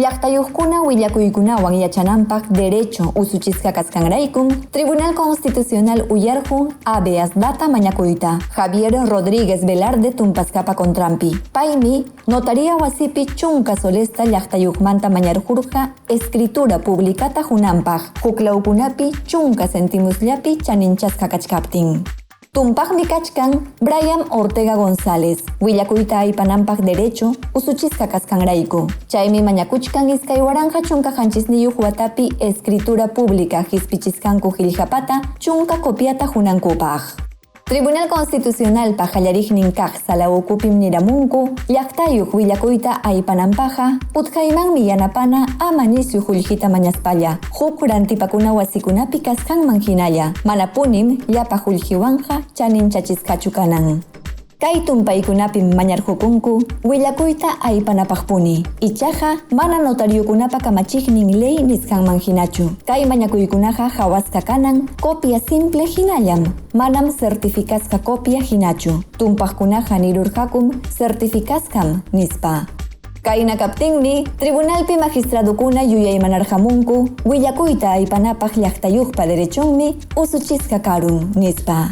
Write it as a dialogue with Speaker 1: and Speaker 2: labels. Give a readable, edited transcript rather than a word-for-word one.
Speaker 1: Llaqtayuqkuna willakuykunawan yachananpaq derecho usuchisqa kasqanraykum Tribunal Constitucional uyarqun habeas data mañakuyta Javier Rodríguez Velarde tumpasqapa contranpi. Paymi notaría wasipi chunka solesta llaqtayuqmanta mañarqurqa escritura publicata hunanpaq, huklawkunapi chunka centimusllapi chaninchasqa kachkaptin. Tumpaqmi kachkan Brian Ortega González, willakuyta aypananpaq derecho usuchisqa kasqanrayku. Chaymi mañakuchkan 2017 watapi escritura pública hispichisqanku qillqapata chunka copiata hunankupaq. Tribunal Constitucionalpa qallariqnin kaq sala ukupim niramunku llaqtayuq willakuyta aypananpaqqa utqaymanmi yanapana ama nisyu qullqita mañaspalla, huk rantipakuna wasikunapi kasqanman hinalla, manapunim llapa qullqiwanqa chaninchachisqachu kanan. Kay tumpaykunapim mañarqukunku willakuyta aypanapaqpuni, ichaqa mana notariokunapa kamachiqnin ley nisqanman hinachu. Kay mañakuykunaqa hawasqa kanan copia simple hinallam, manam certificasqa copia hinachu. Tumpaqkunaqa nirurqakum certificasqam nispa. Kayna kaptinmi tribunalpi magistradukuna yuyaymanarqamunku willakuyta aypanapaq llaqtayuqpa derechonmi usuchisqa karun nispa.